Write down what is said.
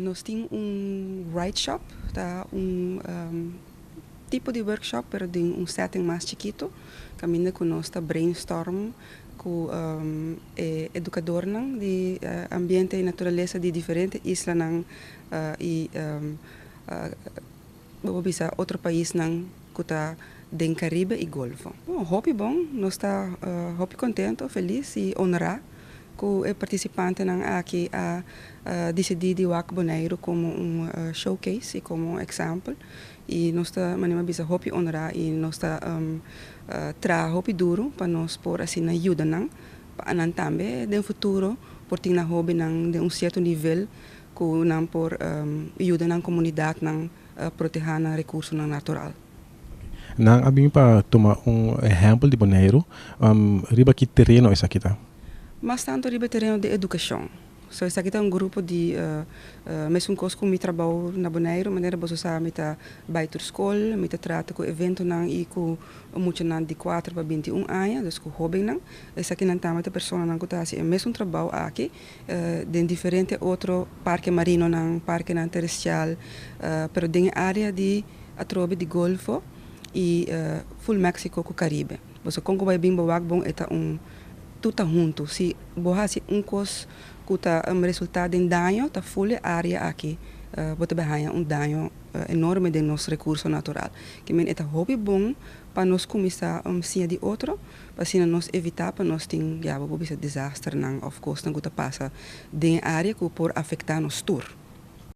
Nos tin un writeshop, ta un tipo di workshop, pero den un setting mas chikito, caminda cu nos ta brainstorm cu e educadornan di ambiente y naturalesa di diferente islanan y bo por bisa otro paisnan cu ta den Caribe y Golfo. Bon, hopi bon, nos ta hopi contento, feliz y honra cu e participantenan aki a dicidi di wak Bonaire como un showcase y como un example y nos ta, manera mi a bisa, hopi honra y nos ta traha hopi duro pa nos por asina yuda nan pa nan tambe den futuro por tin nan hobennan den un cierto nivel cu nan por yuda nan comunidadnan proteha nan recursonan natural. Nan a bin pa tuma un ehempel di Boneiru. Riba ki tereno esaki ta? Mas tanto riba e tereno di educacion. So esaki ta un grupo di mesun cos cu mi trabou na Boneiru. Manera boso sa mi ta bay tur scol, mi ta trata cu eventonan y cu muchanan di 4 pa 21 aña, dus cu hobennan. Esakinan tambe ta personanan cu ta haci e mesun trabou aki den diferente otro parke marinonan, parkenan terestial, pero den e area di atrobe di Golfo y full Mexico cu Caribe. Boso con cu bay bin bo wak bon e ta un tur ta hunto. Si bo haci un cos cu ta resulta den daño, ta full e area aki bo ta bay haya un daño enorme den nos recurso natural. Ke men e ta hopi bon pa nos cuminsa siña di otro, pa asina nos evita pa nos tin, ya, bo por bisa desasternan of cosnan cu ta pasa den e area cu por afecta nos tur.